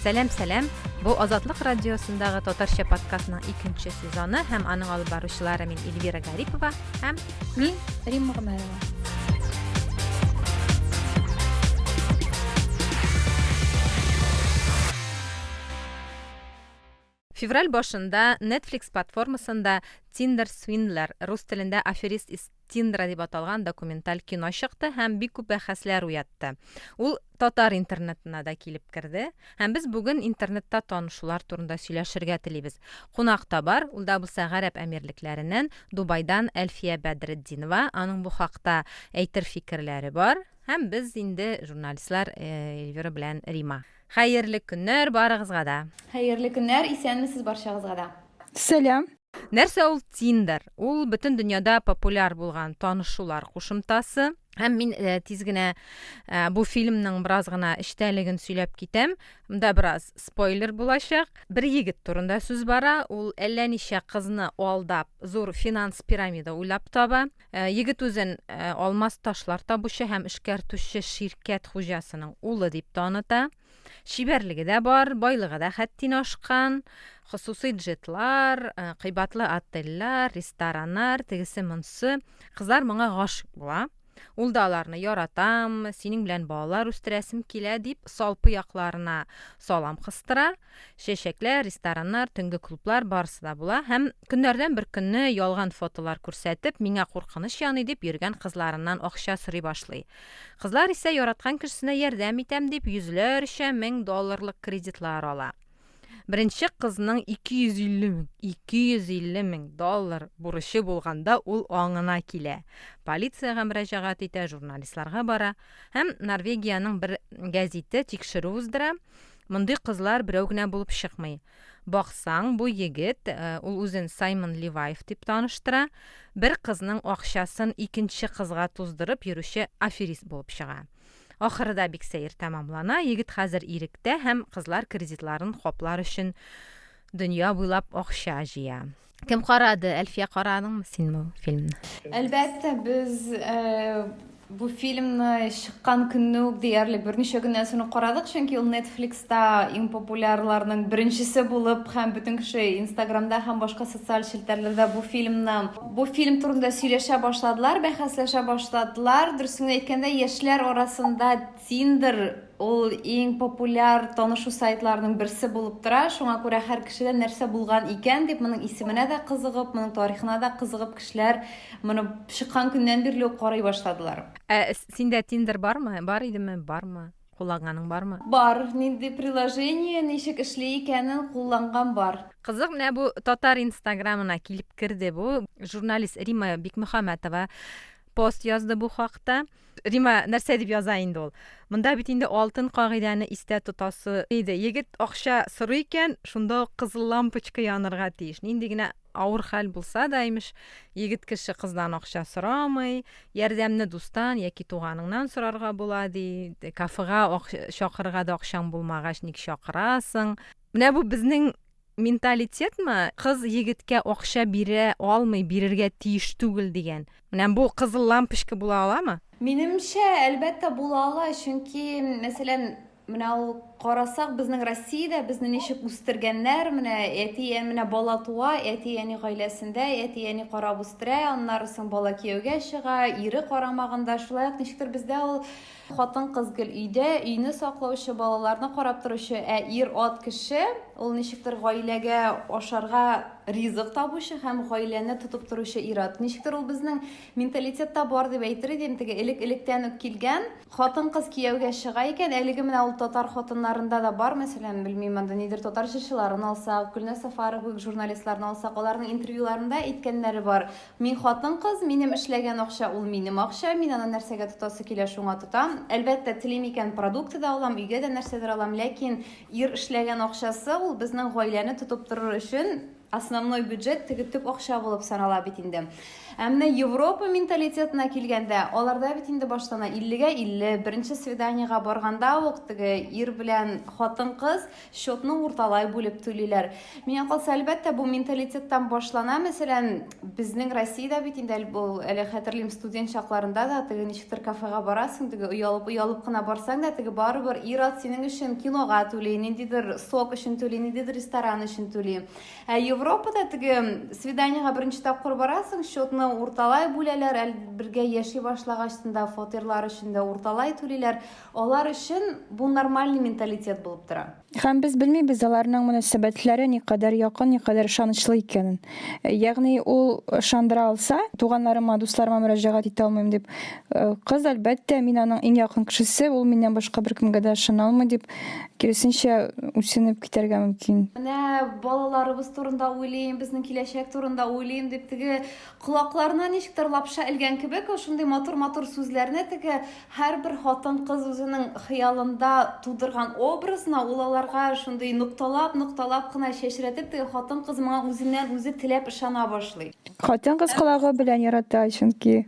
Сәлам, сәлам. Бу Азатлык радиосындагы татарча подкастның икенче сезоны һәм аның алып баручылары мин Эльвира Гарипова һәм мин Римма Гомәрова. Февраль башында Netflix платформасында Tinder Swindler, рус телендә Аферист из Тиндера дип аталган документаль кино чыкты һәм бик күп бәхәсләр уятты. Ул татар интернетына да килеп керде. Һәм без бүген интернетта танышулар турында сөйләшергә телибез. Кунак та бар, ул да булса Гарәп Әмирлекләреннән, Дубайдан Әлфия Бәдретдинова. Аның бу хакта әйтер фикерләре бар. Һәм без инде журналистлар Эльвира белән Рима. Хәерле көннәр барыгызга да. Хәерле көннәр, исәнмесез барчагызга да. Сәлам. Нәрсә ул Тиндер? Ул бөтен дөньяда популяр булган танышулар кушымтасы. Һәм мин э, тиз генә э, бу фильмның бераз гына эчтәлеген сөйләп китәм. Монда бераз спойлер булачак. Бер егет турында сүз бара. Ул әллә ничә кызны алдап, зур финанс пирамида уйлап таба. Э, егет үзен э, алмаз ташлар табучы һәм эшкәртүче ширкәт хуҗасының улы дип таныта. Чибәрлеге дә бар, байлыгы да хәттин ашкан. Хосусый джетлар, э, кыйбатлы отельләр, рестораннар, тегесе монсы. Кызлар моңа гашыйк була. Ул да аларны яратам, синең белән балалар үстерәсем килә дип салпы якларына салам кыстыра. Чәчәкләр, рестораннар, төнге клублар барысы да була һәм көннәрдән бер көнне ялган фотолар күрсәтеп, миңа куркыныч яный дип йөргән кызларыннан акча сорый башлый. Кызлар исә яраткан кешесенә ярдәм итәм дип йөзләрчә мең долларлык кредитлар ала. Беренче кызның 250 мең, 250 мең доллар бурычы булганда ул аңына килә. Полициягә мөрәҗәгать итә, журналистларга бара һәм Норвегиянең бер гәзите тикшерү уздыра. Мондый кызлар берәү генә булып чыкмый. Баксаң, бу егет, э, ул үзен Саймон Ливаев дип таныштыра, бер кызның акчасын икенче кызга туздырып йөрүче аферист булып чыга. Ахыры да бик сәер тәмамлана, егет хәзер иректә һәм кызлар кредитларын каплар өчен дөнья буйлап акча җыя. Кем карады? Әлфия карадыңмы син бу фильмны? Әлбәттә, без э, бу фильмны чыккан көнне үк диярлек берничә көннән соң ук карадык, чөнки ул Netflix-та иң популярларның беренчесе булып һәм бөтен кеше Инстаграмда һәм башка социаль челтәрләрдә бу фильмны, бу фильм турында сөйләшә башладылар, бәхәсләшә башладылар. Дөресен генә әйткәндә, яшьләр арасында Tinder ул иң популяр танышу сайтларының берсе булып тора. Шуңа күрә һәр кешедә нәрсә булган икән дип, моның исеменә дә кызыгып, моның тарихына да кызыгып кешеләр моны чыккан көннән бирле үк карый башладылар. Ә синдә Tinder бармы? Бар идеме? Бармы? Кулланганың бармы? Бар. Нинди приложение, ничек эшли икәнен кулланган бар. Кызык, менә бу татар инстаграмына килеп керде бу. Журналист Рима Бикмөхәммәтова пост язды бу хакта. Рима нәрсә дип яза инде ул? Монда бит инде алтын кагыйдәне истә тотасы иде. Егет акча сорый икән, шунда ук кызыл лампочка янырга тиеш. Нинди генә авыр хәл булса да, имеш, егет кеше кыздан акча сорамый, ярдәмне дустан яки туганыңнан сорарга була, ди. Кафега чакырырга да акчаң булмагач, ник чакырасың? Менә бу безнең Менталитетмы, кыз егеткә акча бирә алмый, бирергә тиеш түгел дигән. Менә бу кызыл лампочка була аламы? Минемчә, әлбәттә, була ала, чөнки, мәсәлән, менә ул карасак, безнең Россиядә безне ничек үстергәннәр, менә әти, менә бала туа, әти-әни гаиләсендә, әти-әни карап үстерә, аннары соң бала кияүгә чыга, ире карамагында, шулай ук ничектер бездә ул Хатын-кыз гел өйдә, өйне саклаучы, балаларны карап торучы, ә ир-ат кеше ул ничектер гаиләгә ашарга ризык табучы һәм гаиләне тотып торучы ир-ат. Ничектер ул безнең менталитетта бар дип әйтер идем, теге элек-электән үк килгән. Хатын-кыз кияүгә чыга икән, әлеге менә ул татар хатыннарында да бар, мәсәлән, белмим, анда нидер татар җырчыларын алсак, Гөлназ Сафарова кебек журналистларны алсак, аларның интервьюларында әйткәннәре бар. Мин хатын-кыз, минем эшләгән акча ул минем акча, мин аны нәрсәгә тотасы килә, шуңа тотам. Әлбәттә, телим икән, продукты да алам, өйгә дә нәрсәдер алам, ләкин ир эшләгән акчасы ул безнең гаиләне тотып торыр өчен основной бюджет, теге төп акча булып санала бит инде. Ә менә Европа менталитетына килгәндә, аларда бит инде башлана 50-гә 50, беренче свиданиега барганда ук теге ир белән хатын-кыз счетны урталай бүлеп түлиләр. Миңа калса, әлбәттә, бу менталитеттан башлана. Мәсәлән, безнең Россиядә бит инде бу әле хәтерлим студент чакларында да теге ничектер кафега барасың, теге оялып-оялып кына барсаң да, теге барыбер ир-ат синең өчен кинога түли, ниндидер сок өчен түли, ниндидер ресторан өчен түли. Ә Европада теге свиданиега беренче тапкыр барасың, счетны урталай бүләләр, әле бергә яши башлагач та фатирлар өчен дә урталай түлиләр. Алар өчен бу нормальный менталитет булып тора. Һәм без белмибез аларның мөнәсәбәтләре никадәр якын, никадәр ышанычлы икәнен. Ягъни ул ышандыра алса, туганнарыма, дусларыма мөрәҗәгать итә алмыйм дип, кыз, әлбәттә, мин аның иң якын кешесе, ул миннән башка беркемгә дә ышана алмый дип, киресенчә, үсенеп китәргә мөмкин. Менә балаларыбыз турында уйлыйм, безнең киләчәк турында уйлыйм дип, теге колакларына ничектер лапша элгән кебек, шундый матур-матур сүзләрне теге Һәрбер хатын-кыз үзенең хыялында тудырган образына ул аларга шундый нокталап-нокталап кына чәчрәтеп, теге хатын-кыз моңа үзеннән-үзе теләп ышана башлый. Хатын-кыз колагы белән ярата, чөнки.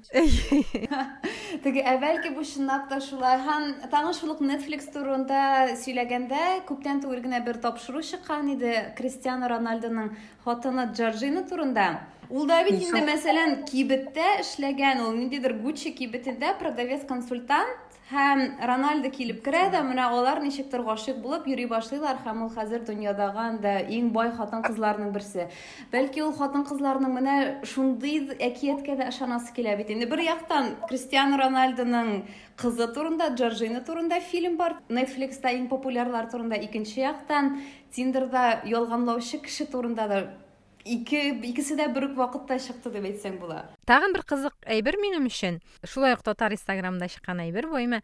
Теге, ә бәлки бу чынлап та шулай. Һәм тагын шул ук Netflix турында сөйләгәндә, күптән түгел генә бер тапшыру чыккан иде, Кристиано Рональдоның Хатыны Джорджина турында. Ул да бит инде, мәсәлән, кибеттә эшләгән, ул ниндидер Гуччи кибетендә продавец-консультант һәм Рональдо килеп керә дә, менә алар ничектер гашыйк булып йөри башлыйлар һәм ул хәзер дөньядагы анда иң бай хатын-кызларның берсе. Бәлки ул хатын-кызларның менә шундый әкияткә дә ышанасы килә бит инде. Бер яктан Кристиано Рональдоның кызы турында, Джорджина турында фильм бар, Netflix-та иң популярлар турында, икенче яктан Тиндерда ялганлаучы кеше турында да ике икесе дә бер үк вакытта чыкты дип әйтсәң була. Тагын бер кызык әйбер минем өчен, шулай ук татар инстаграмында чыккан әйбер бу, әмма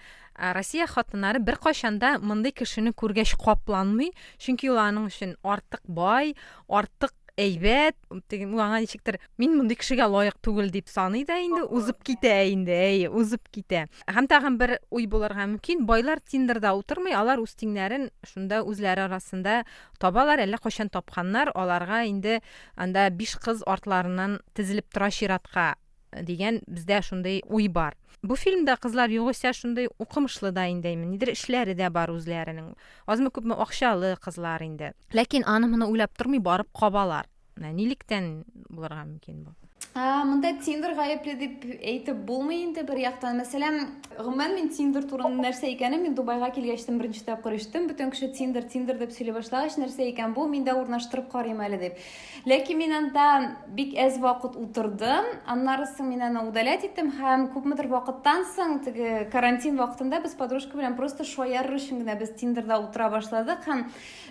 Россия хатыннары беркайчан да мондый кешене күргәч капланмый, чөнки ул аның өчен артык бай, артык әйбәт, теге ул аңа ничектер мин мондый кешегә лаек түгел дип саный да инде, узып китә инде, әй, узып китә. Һәм тагын бер уй булырга мөмкин, байлар Тиндерда утырмый, алар үз тиңнәрен шунда үзләре арасында табалар, әллә кайчан тапканнар, аларга инде анда биш кыз артларыннан тезелеп тора чиратка дигән бездә шундый уй бар. Бу фильмда кызлар югыйсә шундый укымышлы да инде, нидер эшләре дә бар үзләренең. Азмы-күпме акчалы кызлар инде. Ләкин аны-моны уйлап тормый, барып кабалар. Менә нилектән булырга мөмкин бу? Монда Тиндер гаепле дип әйтеп булмый инде бер яктан. Мәсәлән, гомумән мин Тиндер турында нәрсә икәнен мин Дубайга килгәчтен беренче тапкыр ишеттем. Бөтен кеше Тиндер, Тиндер дип сөйли башлагач, нәрсә икән бу, мин дә урнаштырып карыйм әле дип. Ләкин мин анда бик әз вакыт утырдым. Аннары соң мин аны удалять иттем һәм күпмедер вакыттан соң, теге карантин вакытында без подружка белән просто шаярыр өчен генә без Тиндерда утыра башладык һәм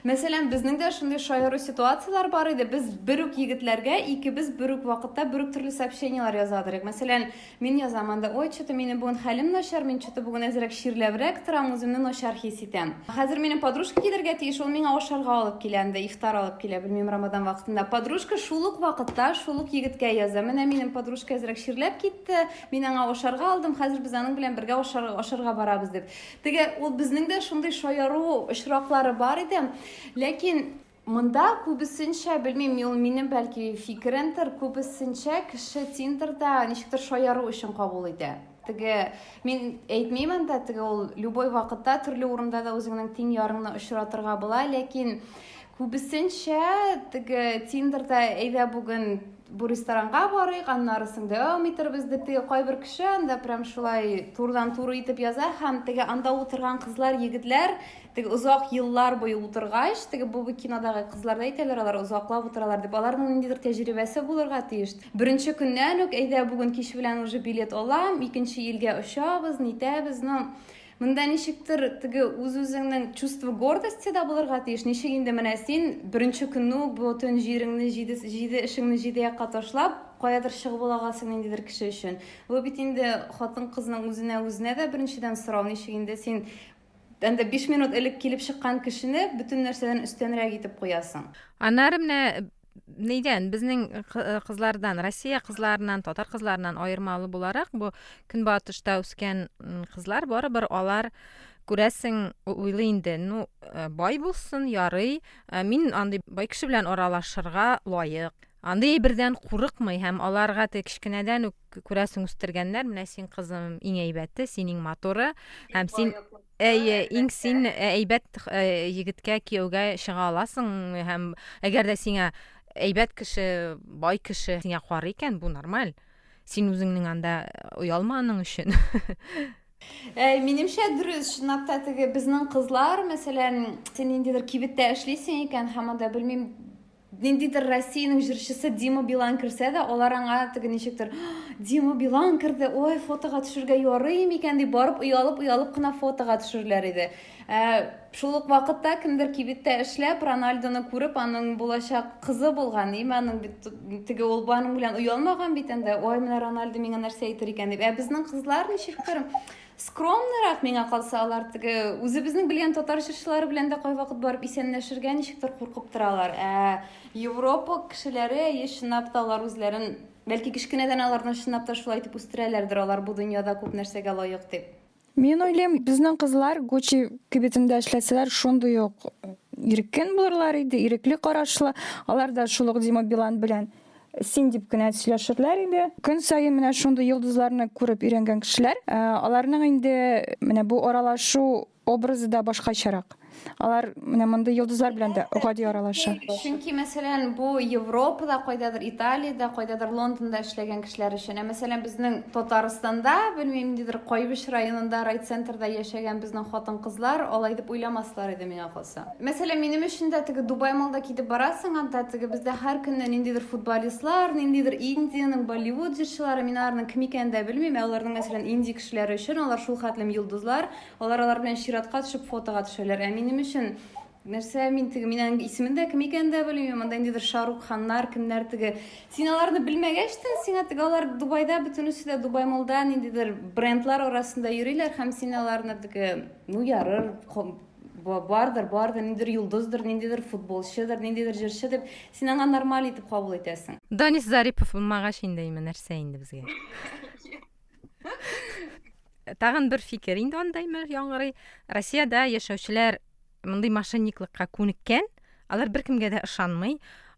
Мәсәлән, безнең дә шундый шаяру ситуацияләр бар иде. Без бер үк егетләргә икебез бер үк вакытта бер үк төрле сообщениеләр язадыр идек. Мәсәлән, мин язам анда, ой, что-то минем бүген хәлем начар, мин что-то бүген әзрәк чирләбрәк торам, үземне начар хис итәм. Хәзер минем подружка килергә тиеш, ул миңа ашарга алып килә анда, ифтар алып килә, белмим, Рамадан вакытында. Подружка шул ук вакытта шул ук егеткә яза. Менә минем подружка әзрәк чирләп китте, мин аңа ашарга алдым, хәзер без аның белән бергә ашарга барабыз дип. Теге ул безнең дә шундый шаяру очраклары бар иде. Ләкин монда күбесенчә, белмим, ул минем бәлки фикеремдер, күбесенчә кеше Тиндерда ничектер шаяру өчен кабул итә. Теге мин әйтмим анда, теге ул любой вакытта төрле урында да үзеңнең тиң ярыңны очратырга була, ләкин күбесенчә теге Тиндерда әйдә бүген бу ресторанга барыйк, аннары соң дәвам итербез дип, теге кайбер кеше анда прям шулай турыдан-туры итеп яза һәм теге анда утырган кызлар, егетләр теге озак еллар буе утыргач, теге бу кинодагы кызлар да әйтәләр, алар озаклап утыралар дип, аларның ниндидер тәҗрибәсе булырга тиеш. Беренче көннән үк, әйдә бүген кич белән уже билет алам, икенче илгә очабыз, нитәбез, ну, Монда ничектер теге үз-үзеңнең чувство гордости да булырга тиеш. Ничек инде менә син беренче көнне үк бөтен җиреңне, җиде, җиде эшеңне җиде якка ташлап, каядыр чыгып алагасың ниндидер кеше өчен. Бу бит инде хатын-кызның үзенә үзенә дә беренчедән сорау, ничек инде син анда 5 минут элек килеп чыккан кешене бөтен нәрсәдән өстәнрәк итеп куясың. Аннары менә нидән безнең э, кызлардан Россия кызларыннан татар кызларыннан аермалы буларак бу көнбатышта үскән кызлар барыбер алар Күрәсең, уйлый инде, ну, э, бай булсын, ярый, э, мин андый бай кеше белән аралашырга лаек. Андый әйбердән курыкмый һәм аларга теге кечкенәдән үк күрәсең үстергәннәр, менә син кызым иң әйбәте, син иң матуры һәм син әйе, иң син э, әйбәт егеткә кияүгә чыга аласың һәм әгәр дә сиңа әйбәт кеше, бай кеше сиңа карый икән, бу нормаль. Син үзеңнең анда оялма аның өчен. Ә, минемчә, дөрес, чынлап та теге безнең кызлар, мәсәлән, син ниндидер кибеттә эшлисең икән һәм анда белмим, ниндидер Россиянең җырчысы Дима Билан керсә дә, алар аңа теге ничектер, Дима Билан керде, ой, фотога төшергә ярый микән дип барып оялып-оялып кына фотога төшерләр иде. Ә, шул ук вакытта кемдер кибеттә эшләп, Рональдоны күреп, аның булачак кызы булган, име аның бит теге ул аның белән оялмаган бит инде, ой, менә Рональдо миңа нәрсә әйтер икән дип. Ә безнең кызлар ничектер скромныйрак миңа калса, алар теге үзебезнең белгән татар җырчылары белән дә кайвакыт барып исәнләшергә ничектер куркып торалар. Ә Европа кешеләре, әйе, чынлап та алар үзләрен, бәлки кечкенәдән аларны чынлап та шулай итеп үстерәләрдер, алар бу дөньяда күп нәрсәгә лаек дип. Мин уйлыйм, безнең кызлар Гуччи кибетендә эшләсәләр, шундый ук иркен булырлар иде, ирекле карашлы. Алар да шул ук Дима Билан белән син дип кенә сөйләшерләр иде. Көн саен менә шундый йолдызларны күреп өйрәнгән кешеләр, э, аларның инде менә бу аралашу образы да башкачарак. Алар менә мондый йолдызлар белән дә гади аралаша. Чөнки, мәсәлән, бу Европада, кайдадыр Италиядә, кайдадыр Лондонда эшләгән кешеләр өчен. Ә мәсәлән, безнең Татарстанда, белмим, ниндидер Кайбыч районында, райцентрда яшәгән безнең хатын-кызлар алай дип уйламаслар иде, миңа калса. Мәсәлән, минем өчен дә теге Дубай Моллда китеп барасың, анда теге бездә һәр көнне ниндидер футболистлар, ниндидер Индиянең Болливуд җырчылары, мин аларның кем икәнен дә белмим, ә аларның, мәсәлән, Индия кешеләре өчен алар шул хәтлем йолдызлар, Алар алар белән чиратка төшеп фотога төшәләр. Ә минем өчен нәрсә мин теге мин аның исемен дә кем икәнен дә белмим. Монда ниндидер Шарук Ханнар, кемнәр теге. Син аларны белмәгәч тә, сиңа теге алар Дубайда бөтенесе дә Дубай моллда ниндидер брендлар арасында йөриләр һәм син аларны теге, ну ярыр, бардыр, бардыр, ниндидер йолдыздыр, ниндидер футболчыдыр, ниндидер җырчы дип, син аңа нормаль итеп кабул итәсең. Данис Зарипов булмагач инде, именно нәрсә инде безгә. Тагын бер фикер инде андаймы яңгырый. Россиядә яшәүчеләр мондый мошенниклыкка күнеккән, алар беркемгә дә ышанмый.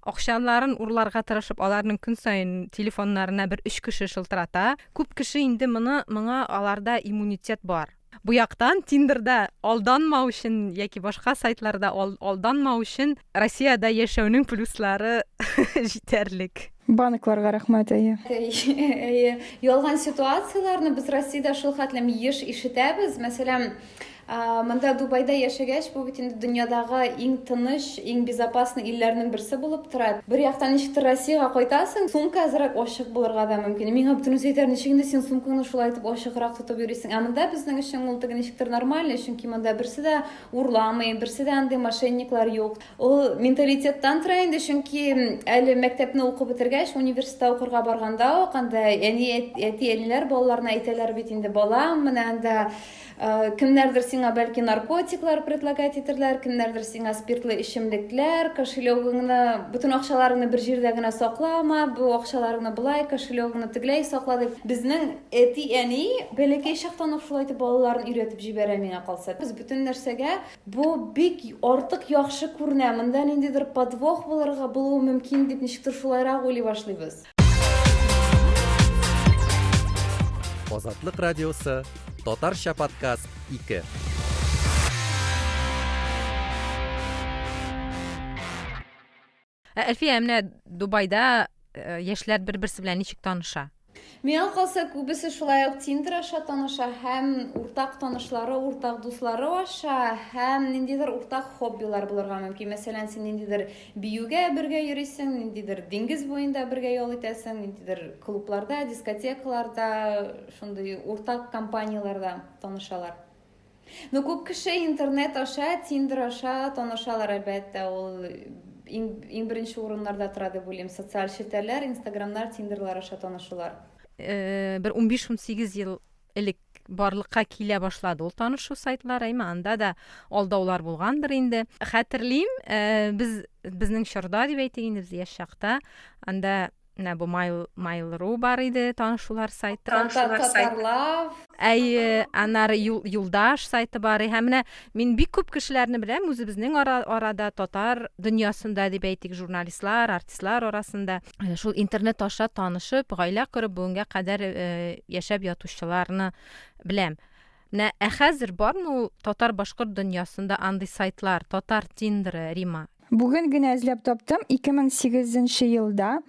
Акчаларын урларга тырышып, аларның көн саен телефоннарына бер өч кеше шылтырата. Күп кеше инде моны, моңа аларда иммунитет бар. Бу яктан Тиндерда алданмау өчен яки башка сайтларда алданмау өчен Россиядә яшәүнең плюслары җитәрлек. Банкларга рәхмәт, әйе. Әйе. Ялган ситуацияләрне без Россиядә шул хәтлем еш ишетәбез. Мәсәлән, монда Дубайда яшәгәч, бу бит инде дөньядагы иң тыныч, иң безопасный илләрнең берсе булып тора. Бер яктан ничектер Россиягә кайтасың, сумка әзрәк ачык булырга да мөмкин. Миңа бөтенесе әйтәләр, ничек инде син сумкаңны шулай итеп ачыграк тотып йөрисең? Ә монда безнең өчен ул теге ничектер нормально, чөнки монда берсе дә урламый, берсе дә андый мошенниклар юк. Ул менталитеттан тора инде, чөнки әле мәктәпне укып бетергәч, университетта укырга барганда ук анда әни, әти-әниләр балаларына әйтәләр бит инде, балам, менә анда э, кемнәрдер сиңа бәлки наркотиклар предлагать итерләр, кемнәрдер сиңа спиртлы эчемлекләр, кошелегыңны, бөтен акчаларыңны бер җирдә генә саклама, бу акчаларыңны болай, кошелегыңны тегеләй сакла дип. Безнең әти-әни бәләкәй чактан ук шулай итеп балаларын өйрәтеп җибәрә миңа калса. Без бөтен нәрсәгә Бу бик артык яхшы күренә, монда ниндидер подвох булырга булуы мөмкин дип ничектер шулайрак уйлый башлыйбыз. Азатлык радиосы, татарча подкаст 2. Ә, Әлфия, менә Дубайда э, яшьләр бер-берсе белән ничек таныша? Миңа калса, күбесе шулай ук Тиндер аша таныша һәм уртак танышлары, уртак дуслары аша һәм ниндидер уртак хоббилар булырга мөмкин. Мәсәлән, син ниндидер биюгә бергә йөрисең, ниндидер диңгез буенда бергә ял итәсең, ниндидер клубларда, дискотекаларда, шундый уртак компанияләрдә танышалар. Ну, күп кеше интернет аша, Тиндер аша танышалар, әлбәттә, ул иң, иң беренче урыннарда тора дип уйлыйм. Социаль челтәрләр, Инстаграмнар, Тиндерлар аша танышулар. Э, бер 15-18 ел элек барлыкка килә башлады ул танышу сайтлары, әмма анда да алдаулар булгандыр инде. Хәтерлим, э, без безнең чорда дип әйтик инде, без яшь чакта, анда Менә бу Mail Mail.ru бар иде, танышулар сайты. Танышулар сайты. Татарлав. Әйе, аннары юл, Юлдаш сайты бар. Һәм менә мин бик күп кешеләрне беләм, үзебезнең ара, арада татар дөньясында дип әйтик, журналистлар, артистлар арасында э, шул интернет аша танышып, гаилә корып бүгенгә кадәр э, яшәп ятучыларны беләм. Менә ә хәзер бармы ул татар-башкорт дөньясында андый сайтлар, татар тиндеры, Рима? Бүген генә эзләп таптым, 2008 нче елда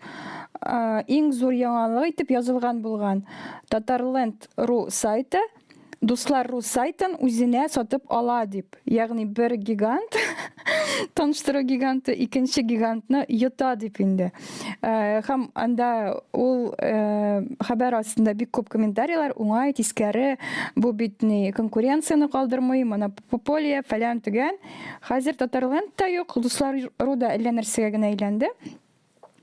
иң зур яңалык итеп язылган булган Татарленд ру сайты Дуслар ру сайтын үзенә сатып ала дип. Ягъни бер гигант, таныштыру гиганты икенче гигантны йота дип инде. Һәм анда ул хәбәр астында бик күп комментарийлар, уңай, тискәре, бу бит ни конкуренцияне калдырмый, монополия, фәлән төгән. Хәзер Татарленд та юк, Дуслар ру да әллә нәрсәгә генә әйләнде.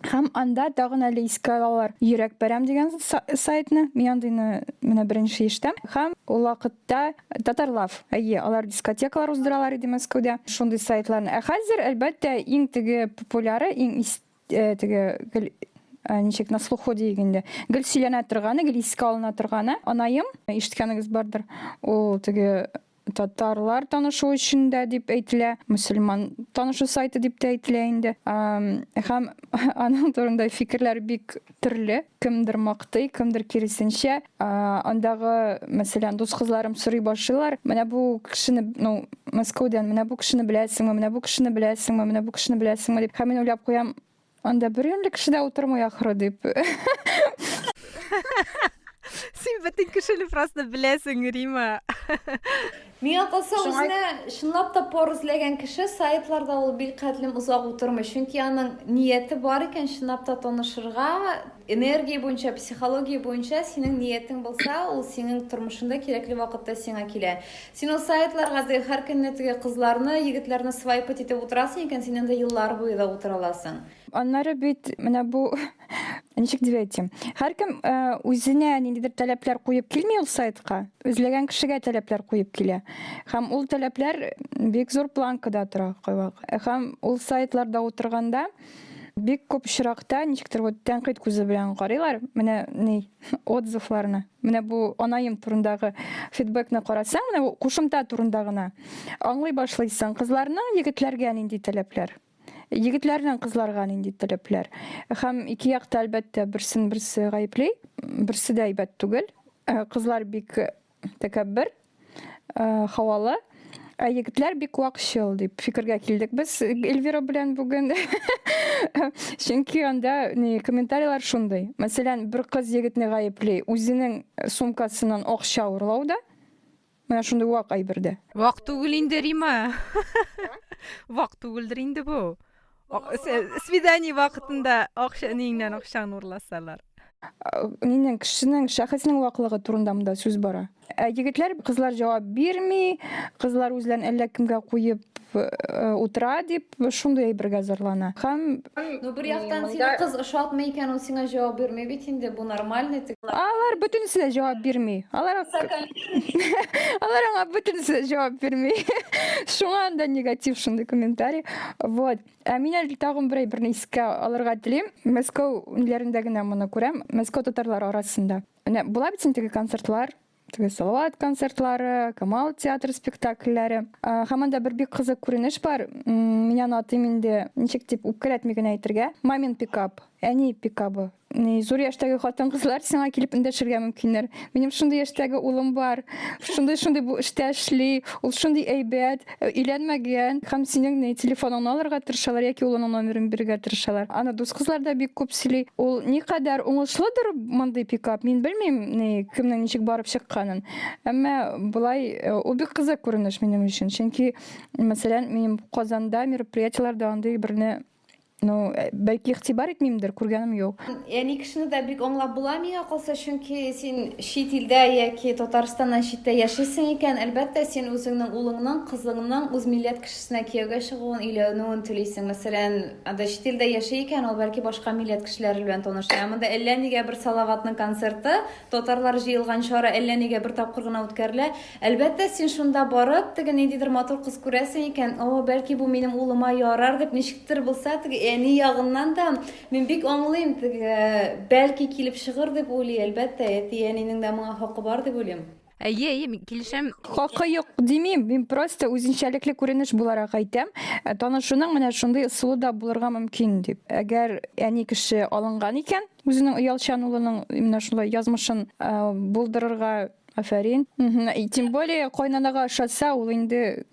Һәм анда тагын әле искә алалар Йөрәк парәм дигән сайтны. Мин андыйны менә беренче ишетәм. Һәм ул вакытта Татарлав. Әйе, алар дискотекалар уздыралар иде Мәскәүдә. Шундый сайтларны. Ә хәзер, әлбәттә, иң теге популяры, иң э, теге гел э, ничек на слуху диек инде. Гел сөйләнә торганы, гел искә алына торганы. Анаем, ишеткәнегез бардыр. Ул теге Татарлар танышу өчен дә дип әйтелә, мөселман танышу сайты дип тә әйтелә инде. Һәм аның турында фикерләр бик төрле. Кемдер мактый, кемдер киресенчә. Андагы, мәсәлән, дус кызларым сорый башлыйлар, менә бу кешене, ну, Мәскәүдән, менә бу кешене беләсеңме, менә бу кешене беләсеңме, менә бу кешене беләсеңме дип. Һәм мин уйлап куям, Анда бер юньле кеше дә утырмый ахры дип. Син бөтен кешене просто беләсең, Рима. Миңа калса, үзенә чынлап та пар эзләгән кеше сайтларда ул бик хәтлем озак утырмый. Чөнки аның нияте бар икән чынлап та танышырга, энергия буенча, психология буенча синең ниятең булса, ул синең тормышында кирәкле вакытта сиңа килә. Син ул сайтларга теге һәр көнне теге кызларны, егетләрне свайпать итеп утырасың икән, син анда еллар буе да утыра аласың. Аннары бит менә бу ничек дип әйтим? Һәркем э, үзенә ниндидер таләпләр куеп килми ул сайтка, эзләгән кешегә таләпләр куеп килә. Һәм ул таләпләр бик зур планкада тора кайвакыт. Һәм ул сайтларда утырганда бик күп очракта ничектер вот тәнкыйть күзе белән карыйлар. Менә ни отзывларны. Менә бу анаем турындагы фидбэкны карасаң, менә бу кушымта турында гына аңлый башлыйсың. Кызларның егетләргә нинди таләпләр? Егетләрнең кызларга нинди таләпләр? Һәм ике якта, әлбәттә, берсен берсе гаепли, берсе дә әйбәт түгел. Э, кызлар бик тәкәббер, э, һавалы. Ә егетләр бик вакчыл дип фикергә килдек без Эльвира белән бүген. Чөнки анда ни комментарийлар шундый. Мәсәлән, бер кыз егетне гаепли үзенең сумкасыннан акча урлауда. Менә шундый вак әйбердә. Вак түгел инде, Рима. Вак түгелдер инде бу. Свидание вакытында акча ниңнән акчаңны урласалар. Нинең кешенең шәхеснең ваклыгы турында монда сүз бара. Ә егетләр, кызлар җавап бирми, кызлар үзләрен әллә кемгә куеп э, утыра дип шундый әйбергә зарлана. Һәм Ну, бер яктан сине кыз ошатмый икән, ул сиңа җавап бирми бит инде, бу нормальный. Алар бөтенесе дә җавап бирми. Алар Алар аңа бөтенесе дә җавап бирми. Шуңа анда негатив шундый комментарий. Вот. Ә мин әле тагын бер әйберне искә алырга телим. Мәскәү ниләрендә генә моны күрәм. Мәскәү татарлары арасында. Менә була бит инде теге концертлар, теге Салават концертлары, Камал театры спектакльләре. Һәм анда бер бик кызык күренеш бар. Мин аны атыйм инде, ничек дип үпкәләтми генә әйтергә. Мамин пикап, әни пикабы. Ни, зур яшьтәге хатын-кызлар сиңа килеп эндәшергә мөмкиннәр. Минем шундый яшьтәге улым бар, шундый-шундый бу эштә эшли, ул шундый әйбәт, э, өйләнмәгән. Һәм синең ни, телефоныңны алырга тырышалар яки улының номерын бирергә тырышалар. Аны дус кызлар да бик күп сөйли. Ул никадәр уңышлыдыр мондый пикап, мин белмим, ни, кемнең ничек барып чыкканын. Әмма болай э, ул бик кызык күренеш минем өчен. Чөнки, мәсәлән, минем Казанда мероприятиеләрдә андый берне Ну, э, бәлки игътибар итмимдер, күргәнем юк. Әни кешене дә бик аңлап була миңа калса, чөнки син чит илдә яки Татарстаннан читтә яшисең икән, әлбәттә, син үзеңнең улыңның, кызыңның үз милләт кешесенә кияүгә чыгуын, өйләнүен телисең. Мәсәлән, анда чит илдә яши икән, ул бәлки башка милләт кешеләре белән таныша. Ә монда әллә нигә бер Салаватның концерты, татарлар җыелган чара әллә нигә бер тапкыр гына үткәрелә. Әлбәттә, син шунда барып, теге ниндидер матур кыз күрәсең икән, о, бәлки бу минем улыма ярар дип, ничектер булса, теге әни ягыннан да мин бик аңлыйм, теге, бәлки килеп чыгыр дип уйлый, әлбәттә, әти-әнинең дә моңа хакы бар дип уйлыйм. Әйе, әйе, мин килешәм. Хакы юк димим, мин просто үзенчәлекле күренеш буларак әйтәм. Э, танышуның менә шундый ысулы да булырга мөмкин дип. Әгәр әни кеше алынган икән, үзенең оялчан улының менә шулай язмышын э, булдырырга Афәрин. И тем более кайнанага ошатса, ул инде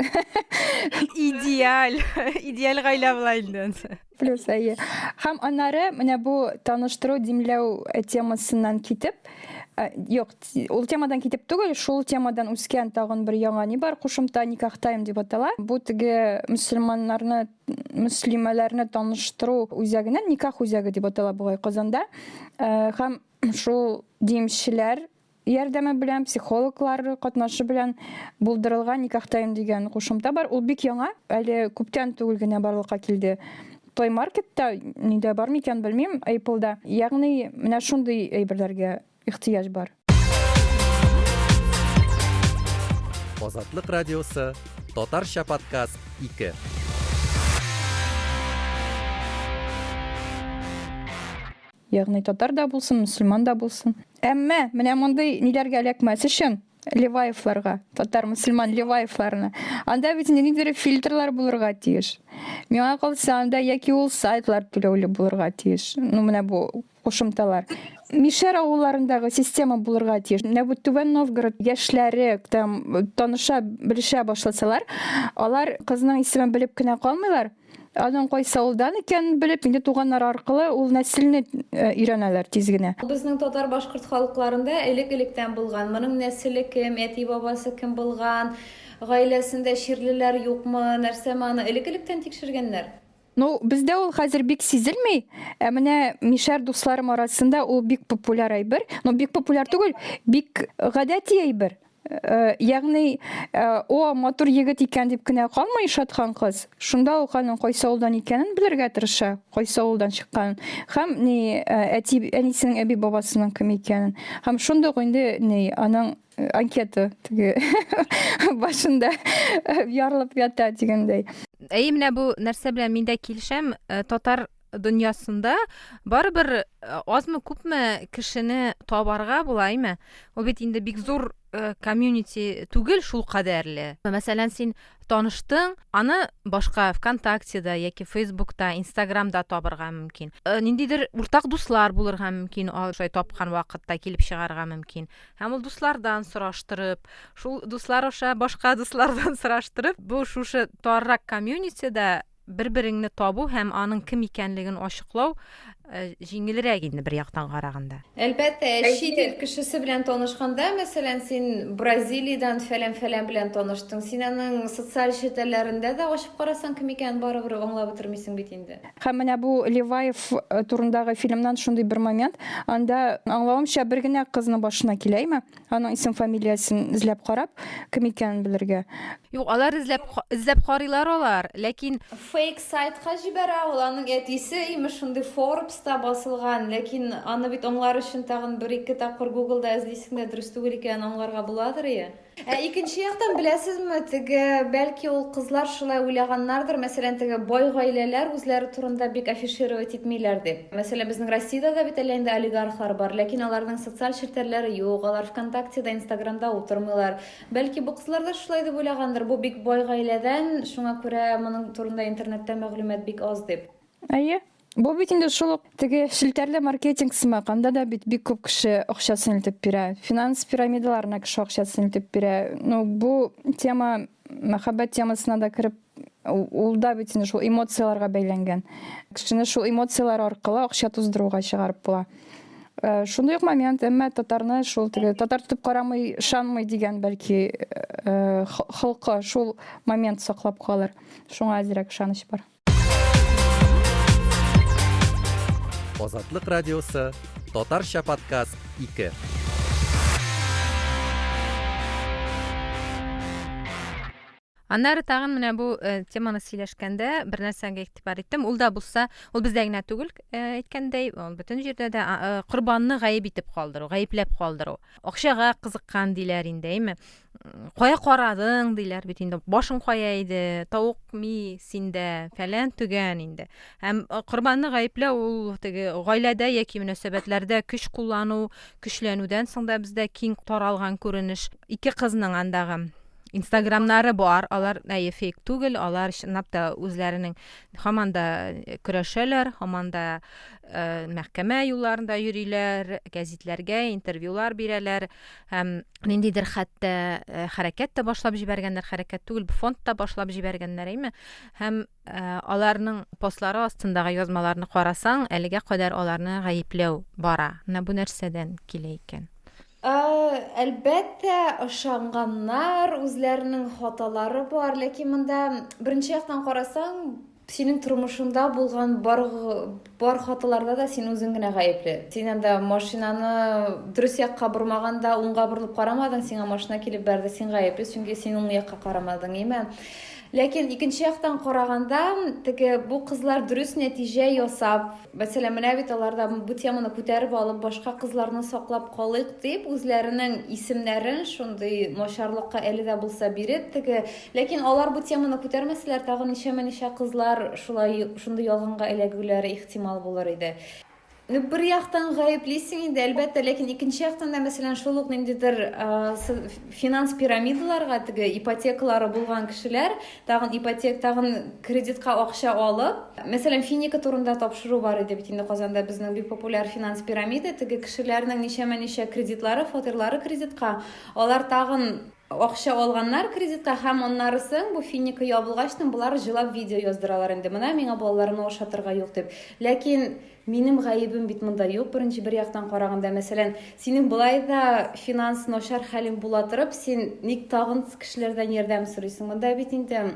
идеаль, идеаль гаилә була инде. Плюс, әйе. Һәм аннары менә бу таныштыру, димләү темасыннан китеп, э, юк, ул темадан китеп түгел, шул темадан үскән тагын бер яңа ни бар, кушымта никах тайм дип атала. Бу теге мөселманнарны, мөслимәләрне таныштыру үзәгеннән никах үзәге дип атала бугай Казанда. Э, һәм шул димчеләр ярдәме белән, психологлар катнашы белән булдырылган Никах Тайм дигән кушымта бар. Ул бик яңа, әле күптән түгел генә барлыкка килде. Play Marketта нидә бар микән, белмим, Apple-да. Ягъни менә шундый әйберләргә ихтыяҗ бар. Азатлык радиосы, татарча подкаст 2. Ягъни татар да булсын, мөселман да булсын. Әмма менә мондый ниләргә эләкмәс өчен, Леваевларга, татар мөселман Леваевларына, анда бит инде ниндидер фильтрлар булырга тиеш. Миңа калса, анда яки ул сайтлар түләүле булырга тиеш. Ну, менә бу кушымталар. Мишәр авылларындагы система булырга тиеш. Менә бу Түбән Новгород яшьләре там таныша, белешә башласалар, алар кызның исемен белеп кенә калмыйлар, Аның кайсы авылдан икәнен белеп, инде туганнары аркылы ул нәселне э, өйрәнәләр тиз генә. Безнең татар-башкорт халыкларында элек-электән булган. Моның нәселе кем, әти-бабасы кем булган, гаиләсендә чирлеләр юкмы, нәрсәме, аны элек-электән тикшергәннәр. Ну, бездә ул хәзер бик сизелми, ә менә мишәр дусларым арасында ул бик популяр әйбер. Ну, бик популяр түгел, бик гадәти әйбер. Э, ягъни, э, о, матур егет икән дип кенә калмый ошаткан кыз. Шунда ук аның кайсы авылдан икәнен белергә тырыша, кайсы авылдан чыкканын. Һәм ни, э, әти, әнисенең әби бабасының кем икәнен. Һәм шундук ук инде ни, аның анкета теге башында ярылып ята дигәндәй. Әйе, менә бу нәрсә белән мин дә килешәм. Татар дөньясында барыбер э, азмы күпме кешене табарга була, әйме? Ул бит инде бик зур э, комьюнити түгел шул кадәрле. Мәсәлән, син таныштың, аны башка ВКонтактеда яки Фейсбукта, Инстаграмда табырга мөмкин. Э, ниндидер уртак дуслар булырга мөмкин, ал шулай тапкан вакытта килеп чыгарга мөмкин. Һәм ул дуслардан сораштырып, шул дуслар аша башка дуслардан сораштырып, бу шушы таррак комьюнитида Бер-береңне табу һәм аның кем икәнлеген ачыклау җиңелрәк инде бер яктан караганда. Әлбәттә, чит ил кешесе белән танышканда, мәсәлән, син Бразилиядән фәлән-фәлән белән таныштың, син аның социаль челтәрләрендә дә ачып карасаң, кем икәнен барыбер аңлап бетермисең бит инде. Һәм менә бу Леваев турындагы фильмнан шундый бер момент, анда, аңлавымча, бер генә кызның башына килә, әйме? Аның исем-фамилиясен эзләп карап, кем икәнен белергә. Юк, алар эзләп эзләп карыйлар алар, ләкин Фейк сайтка җибәрә ул, аның әтисе, имеш, шундый Forbes-та басылган, ләкин аны бит аңлар өчен тагын бер-ике тапкыр Google-да эзлисең дә дөрес түгел икәнен аңларга буладыр ие. Ә икенче яктан, беләсезме, теге, бәлки ул кызлар шулай уйлаганнардыр, мәсәлән, теге бай гаиләләр үзләре турында бик афишировать итмиләр дип. Мәсәлән, безнең Россиядә дә бит әллә инде олигархлар бар, ләкин аларның социаль челтәрләре юк, алар ВКонтактеда, Инстаграмда утырмыйлар. Бәлки бу кызлар да шулай дип уйлагандыр, бу бик бай гаиләдән, шуңа күрә моның турында интернетта мәгълүмат бик аз дип. Әйе. Бу бит инде шул ук теге челтәрле маркетинг сымак, анда да бит бик күп кеше акчасын илтеп бирә. Финанс пирамидаларына кеше акчасын илтеп бирә. Ну, бу тема мәхәббәт темасына да кереп, ул да бит инде шул эмоцияләргә бәйләнгән. Кешене шул эмоцияләр аркылы акча туздыруга чыгарып була. Э, шундый ук момент, әмма татарны шул теге татар тотып карамый, ышанмый дигән бәлки э, холкы шул момент саклап калыр. Шуңа әзрәк ышаныч бар. Азатлык радиосы, татарча подкаст 2. Аннары тагын менә бу э, теманы сөйләшкәндә бер нәрсәгә игътибар иттем. Ул да булса, ул бездә генә түгел, э, әйткәндәй, ул бөтен җирдә дә э, корбанны гаеп итеп калдыру, гаепләп калдыру. Акчага кызыккан диләр инде, әйме? Кая карадың диләр бит инде. Башың кая иде? Тавык ми синдә, фәлән төгән инде. Һәм корбанны гаепләү ул теге гаиләдә яки мөнәсәбәтләрдә көч куллану, көчләнүдән соң да бездә киң таралган күренеш. Ике кызның андагы Инстаграмнары бар, алар әйе фейк түгел, алар чынлап та үзләренең һаман да э, көрәшәләр, һаман да э, мәхкәмә юлларында йөриләр, гәзитләргә интервьюлар бирәләр һәм ниндидер хәтта э, хәрәкәт тә башлап җибәргәннәр, хәрәкәт түгел, фонд та башлап җибәргәннәр, әйме? Һәм э, аларның постлары астындагы язмаларны карасаң, әлегә кадәр аларны гаепләү бара. Менә бу нәрсәдән килә икән? Әлбәттә, ышанганнар, үзләренең хаталары бар, ләкин монда беренче яктан карасаң, синең тормышыңда булган бар бар хаталарда да син үзең генә гаепле. Син анда машинаны дөрес якка бормаганда, уңга борылып карамадың, сиңа машина килеп бәрде, син гаепле, чөнки син уң якка карамадың, име? Ләкин икенче яктан караганда, теге бу кызлар дөрес нәтиҗә ясап, Мәсәлән, менә бит алар да бу теманы күтәреп алып, башка кызларны саклап калыйк дип, үзләренең исемнәрен шундый начарлыкка әле дә булса биреп, теге, ләкин алар бу теманы күтәрмәсәләр, тагын ничәмә-ничә кызлар шулай шундый ялганга эләгүләре ихтимал булыр иде. Ну, бер яктан гаеплисең инде, әлбәттә, ләкин икенче яктан да, мәсәлән, шул ук ниндидер финанс пирамидаларга теге ипотекалары булган кешеләр, тагын ипотек, тагын кредитка акча алып, Мәсәлән, Финика турында тапшыру бар иде бит инде Казанда безнең бик популяр финанс пирамида, теге кешеләрнең ничәмә-ничә кредитлары, фатирлары кредитка, алар тагын акча алганнар кредитка һәм аннары соң бу Финика ябылгачтын болар җылап видео яздыралар инде, менә миңа балаларымны ашатырга юк дип. Ләкин минем гаебем бит монда юк, беренче бер яктан караганда, мәсәлән, синең болай да финанс начар хәлең була торып, син ник тагын кешеләрдән ярдәм сорыйсың? Монда бит инде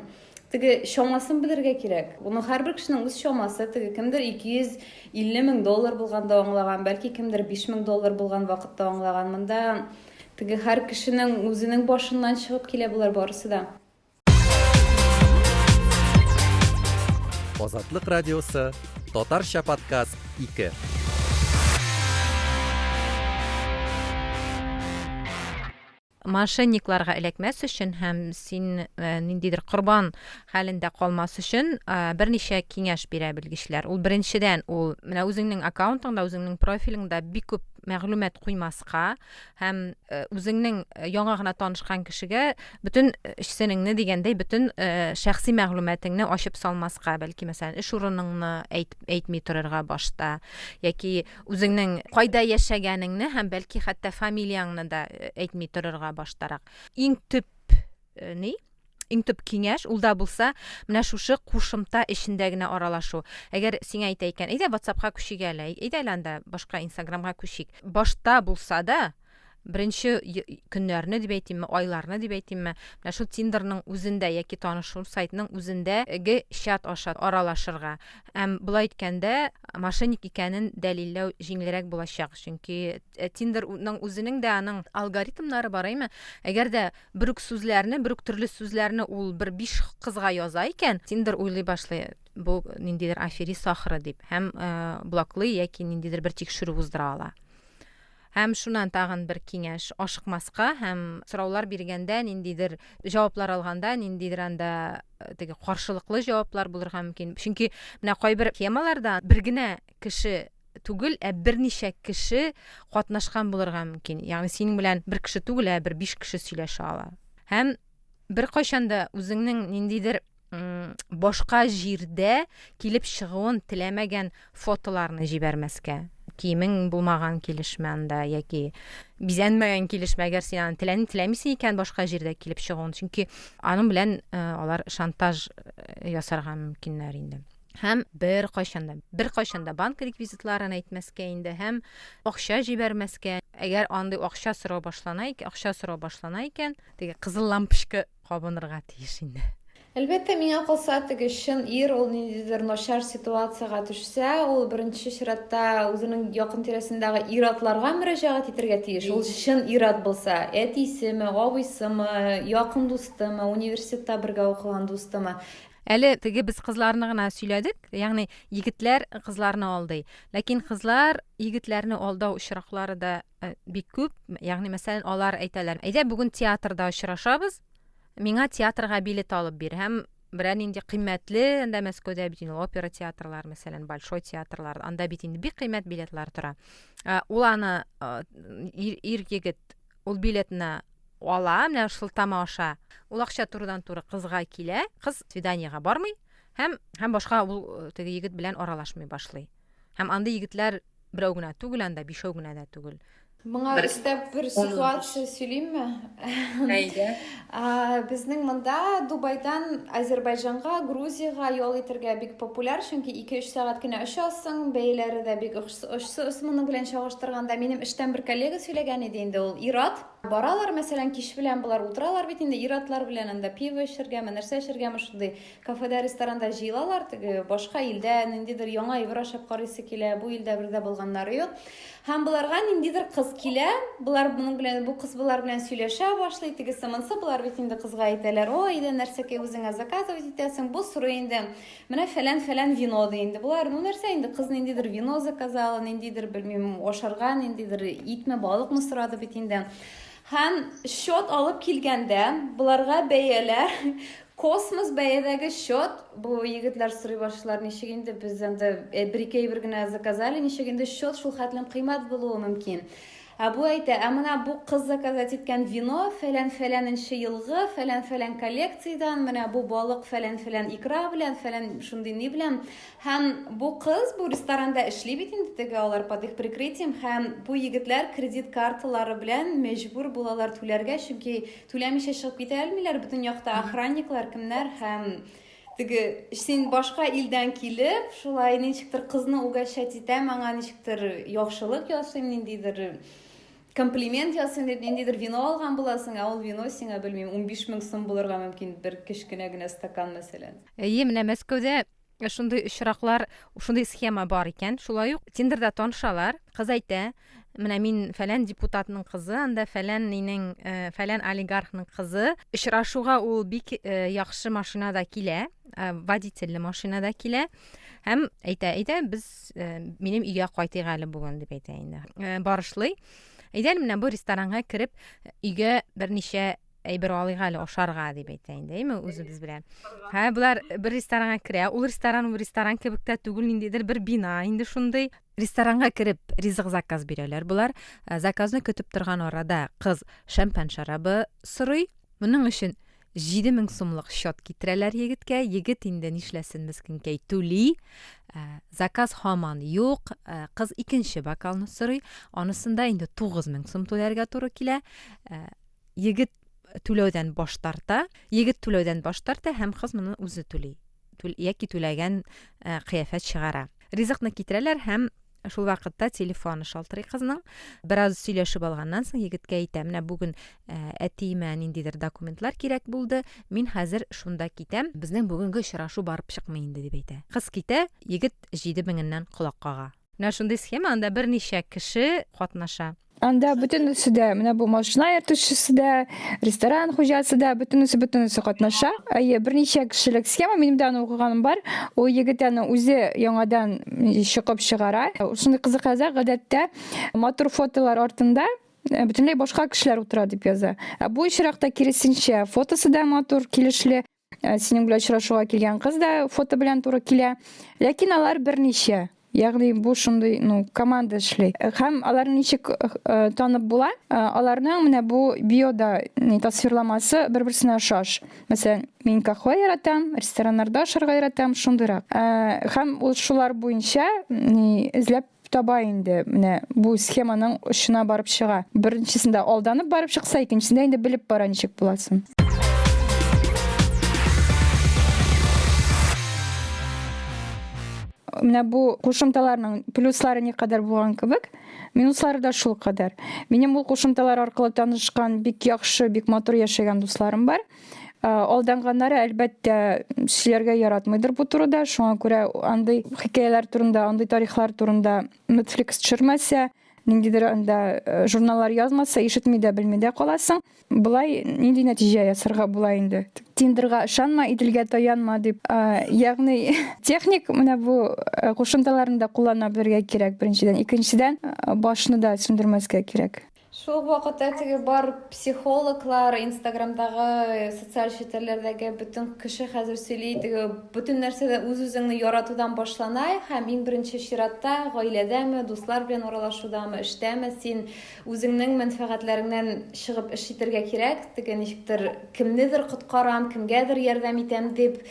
Теге чамасын белергә кирәк. Моның һәрбер кешенең үз чамасы. Теге кемдер 250 мең доллар булганда аңлаган, бәлки кемдер 5 мең доллар булган вакытта аңлаган. Монда теге һәр кешенең үзенең башыннан чыгып килә болар барысы да. Азатлык радиосы, татарча подкаст 2. Мошенникларга эләкмәс өчен һәм син э, ниндидер корбан хәлендә калмас өчен э, берничә киңәш бирә белгечләр. Ул беренчедән, ул менә үзеңнең аккаунтыңда, үзеңнең профилеңдә бик күп мәгълүмат куймаска һәм э, үзеңнең яңа гына танышкан кешегә бөтен эчсенеңне дигәндәй, бөтен шәхси мәгълүматыңны ачып салмаска, бәлки мәсәлән, эш урыныңны әйт, әйтми торырга башта яки Үзеңнең кайда яшәгәнеңне һәм бәлки хәтта фамилияңне дә э, әйтми торырга баштарак. Иң төп э, ни? Иң төп киңәш ул да булса, менә шушы кушымта эчендә генә аралашу. Әгәр сиңа әйтә икән, әйдә WhatsApp-ка күчик әле, әйдә әле анда башка Instagram-га күчик. Башта булса да, беренче көннәрне дип әйтимме, айларны дип әйтимме, менә шул Тиндерның үзендә яки танышу сайтның үзендәге чат аша аралашырга. Һәм болай иткәндә мошенник икәнен дәлилләү җиңелрәк булачак, чөнки э, Тиндерның үзенең дә аның алгоритмнары бар, әйме? Әгәр дә бер үк сүзләрне, бер үк төрле сүзләрне ул бер биш кызга яза икән, Тиндер уйлый башлый, бу ниндидер аферист ахры дип һәм э, блоклый яки ниндидер бер тикшерү уздыра ала. Һәм шуннан тагын бер киңәш, ашыкмаска һәм сораулар биргәндә ниндидер җаваплар алганда ниндидер анда э, теге каршылыклы җаваплар булырга мөмкин. Чөнки менә кайбер темаларда бер генә кеше түгел, ә берничә кеше катнашкан булырга мөмкин. Ягъни синең белән бер кеше түгел, ә бер биш кеше сөйләшә ала. Һәм беркайчан да үзеңнең ниндидер башка җирдә килеп чыгуын теләмәгән фотоларны җибәрмәскә. Киемең булмаган килешме анда яки бизәнмәгән килешме, әгәр син аны теләми теләмисең икән башка җирдә килеп чыгуын, чөнки аның белән э, алар шантаж э, ясарга мөмкиннәр инде. Һәм беркайчан да, беркайчан да банк реквизитларын әйтмәскә инде һәм акча җибәрмәскә. Әгәр андый акча сорау башлана икән, акча сорау башлана икән, теге кызыл лампочка кабынырга тиеш инде. Әлбәттә, миңа калса, теге чын ир ул ниндидер начар ситуациягә төшсә, ул беренче чиратта үзенең якын тирәсендәге ир-атларга мөрәҗәгать итәргә тиеш. Ул чын ир-ат булса, әтисеме, абыйсымы, якын дустымы, университетта бергә укыган дустымы. Әле теге без кызларны гына сөйләдек, ягъни егетләр кызларны алдый. Ләкин кызлар егетләрне алдау очраклары да э, бик күп. Ягъни, мәсәлән, алар әйтәләр, әйдә бүген театрда очрашабыз, миңа театрга билет алып бир. Һәм берәр нинди кыйммәтле, анда Мәскәүдә бит инде опера театрлар, мәсәлән, Большой театрлар, анда бит инде бик кыйммәт билетлар тора. Э, ул аны э, ир, ир егет ул билетны ала, менә шылтама аша. Ул акча турыдан-туры кызга килә, кыз свиданиега бармый һәм һәм башка ул э, теге егет белән аралашмый башлый. Һәм андый егетләр берәү генә түгел анда, бишәү генә дә түгел. Моңа өстәп бер ситуация сөйлимме? Әйдә. Безнең монда Дубайдан Азербайҗанга, Грузиягә ял итәргә бик популяр, чөнки 2-3 сәгать кенә очасың, бәяләре дә бик очсыз моның белән чагыштырганда. Минем эштән бер коллега сөйләгән иде инде ул, ир-ат. Баралар, мәсәлән, кич белән болар утыралар бит инде ир-атлар белән анда пиво эчәргәме, нәрсә эчәргәме, шундый кафеда, ресторанда җыелалар, теге башка илдә ниндидер яңа әйбер ашап карыйсы килә, бу илдә бер дә булганнары юк. Һәм боларга ниндидер кыз килә, болар моның белән, бу кыз болар белән сөйләшә башлый, тегесе монсы, болар бит инде кызга әйтәләр, о, әйдә нәрсәкәй үзеңә заказывать итәсең, бу сорый инде, Менә фәлән-фәлән вино ди инде. Болар, ну нәрсә инде, кыз ниндидер вино заказала, ниндидер, белмим, ашарга, ниндидер итме, балыкмы сорады бит инде. Һәм счет алып килгәндә, боларга бәяләр, космос бәядәге счет, бу егетләр сорый башлар, ничек инде без анда э, бер-ике әйбер генә заказали, ничек инде счет шул хәтлем кыйммәт булуы мөмкин. Ә бу әйтә, ә менә бу кыз заказать иткән вино фәлән-фәләненче елгы, фәлән-фәлән коллекциядән, менә бу балык фәлән-фәлән икра белән, фәлән шундый ни белән. Һәм бу кыз бу ресторанда эшли бит инде теге алар под их прикрытием, һәм бу егетләр кредит карталары белән мәҗбүр булалар түләргә, чөнки түләмичә чыгып китә алмыйлар, бөтен якта охранниклар, кемнәр һәм Теге, син башка илдән килеп, шулай ничектер кызны угощать итәм, аңа ничектер яхшылык ясыйм, ниндидер комплимент ясыйм дип, ниндидер вино алган буласың, ә ул вино сиңа, белмим, 15 мең сум булырга мөмкин, бер кечкенә генә стакан, мәсәлән. Әйе, менә Мәскәүдә шундый очраклар, шундый схема бар икән. Шулай ук Тиндерда танышалар. Кыз әйтә, менә мин фәлән депутатның кызы, анда фәлән нинең, э, фәлән олигархның кызы. Очрашуга ул бик э, яхшы машинада килә, э, водительле машинада килә. Һәм әйтә, әйдә, без минем өйгә кайтыйк әле бүген, дип әйтә инде. Барышлый. Әйдә әле менә бу ресторанга кереп, өйгә берничә әйбер алыйк әле ашарга дип әйтә инде, әйме үзебез белән. Һә, болар бер ресторанга керә. Ул ресторан ул ресторан кебек тә түгел, ниндидер бер бина инде шундый. Ресторанга кереп ризык заказ бирәләр болар. Э, заказны көтеп торган арада кыз шәмпән шәрабы сорый. Моның өчен 7000 сумлык счет китерәләр егеткә. Егет инде нишләсен мескенкәй түли. Э, заказ һаман юк. Э, кыз икенче бокалны сорый. Анысында инде 9000 сум түләргә туры килә. Егет түләүдән баш тарта. Егет түләүдән баш тарта һәм кыз моны үзе түли. Түл, яки түләгән э, кыяфәт чыгара. Ризыкны китерәләр һәм шул вакытта телефоны шалтырый кызның. Бераз сөйләшеп алганнан соң егеткә әйтә, менә бүген э, әтиемә ниндидер документлар кирәк булды, мин хәзер шунда китәм, безнең бүгенге очрашу барып чыкмый инде, дип әйтә. Кыз китә, егет 7000-ннән колак кага. Менә шундый схема, анда берничә кеше катнаша. Анда бөтенесе дә, менә бу машина йөртүчесе дә, ресторан хуҗасы да, бөтенесе бөтенесе катнаша. Әйе, берничә кешелек схема, минем дә аны укыганым бар. Ул егет аны үзе яңадан чокып чыгара. Шундый кызык яза, гадәттә матур фотолар артында э, бөтенләй башка кешеләр утыра дип яза. Ә бу очракта киресенчә, фотосы да матур, килешле. Э, синең белән очрашуга килгән кыз да фото белән туры килә. Ләкин алар берничә. Ягъни бу шундый, ну, команда эшли. Э, һәм аларны ничек э, танып була? Аларның менә бу биода тасвирламасы бер-берсенә ошаш. Мәсәлән, мин каһвә яратам, рестораннарда ашарга яратам, шундыйрак. Һәм ул шулар буенча эзләп таба инде менә бу схеманың очына барып чыга. Беренчесендә алданып барып чыкса, икенчесендә инде белеп бара ничек буласын. Менә бу кушымталарның плюслары никадәр булган кебек, минуслары да шул кадәр. Минем ул кушымталар аркылы танышкан бик яхшы, бик матур яшәгән дусларым бар. Алданганнары, әлбәттә, сөйләргә яратмыйдыр бу турыда, шуңа күрә андый хикәяләр турында, андый тарихлар турында Netflix төшермәсә, ниндидер анда э, журналлар язмаса, ишетми дә, белми дә каласың. Болай нинди нәтиҗә ясарга була инде? Тиндерга ышанма, Иделгә таянма дип. Ягъни техник менә бу э, кушымталарны да куллана белергә кирәк беренчедән. Икенчедән, э, башны да сүндермәскә кирәк. Шул ук вакытта теге бар психологлар, инстаграмдагы, социаль челтәрләрдәге бөтен кеше хәзер сөйли, теге бөтен нәрсә дә үз-үзеңне яратудан башлана һәм иң беренче чиратта гаиләдәме, дуслар белән аралашудамы, эштәме, син үзеңнең мәнфәгатьләреңнән чыгып эш итәргә кирәк, теге ничектер кемнедер коткарам, кемгәдер ярдәм итәм дип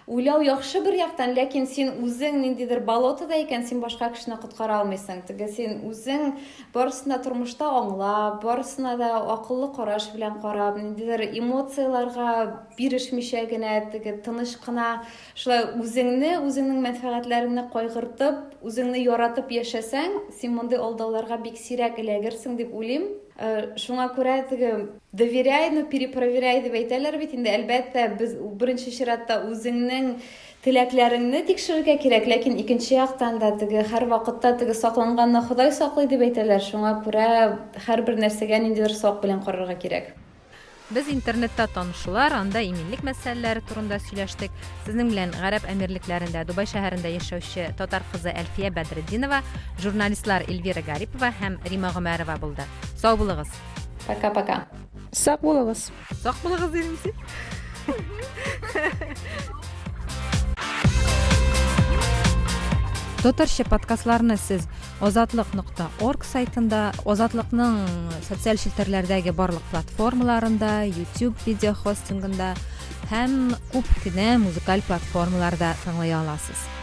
Уйлау яхшы бер яктан, ләкин син үзең ниндидер болотода икән, син башка кешене коткара алмыйсың. Теге син үзең барысын да тормышта аңлап, барысына да акыллы караш белән карап, ниндидер эмоцияләргә бирешмичә генә, теге тыныч кына шулай үзеңне, үзеңнең мәнфәгатьләреңне кайгыртып, үзеңне яратып яшәсәң, син мондый алдауларга бик сирәк эләгерсең дип уйлыйм. Э, шуңа күрә теге доверяй, но перепроверяй дип әйтәләр бит инде. Әлбәттә, без беренче чиратта үзеңнең теләкләреңне тикшерергә кирәк, ләкин икенче яктан да теге һәрвакытта теге сакланганны Ходай саклый дип әйтәләр. Шуңа күрә һәрбер нәрсәгә ниндидер сак белән карарга кирәк. Без интернетта танышулар, анда иминлек мәсьәләләре турында сөйләштек. Сезнең белән Гарәп Әмирлекләрендә, Дубай шәһәрендә яшәүче татар кызы Әлфия Бәдретдинова, журналистлар Эльвира Гарипова һәм Рима Гомәрова булды. Сау булыгыз! Пока-пока. Сак булыгыз. Сак булыгыз дидем син. Татарча подкастларны сез Азатлык нокта орг сайтында, Азатлыкның социаль челтәрләрдәге барлык платформаларында, YouTube видеохостингында һәм күп кенә музыкаль платформаларда тыңлый аласыз.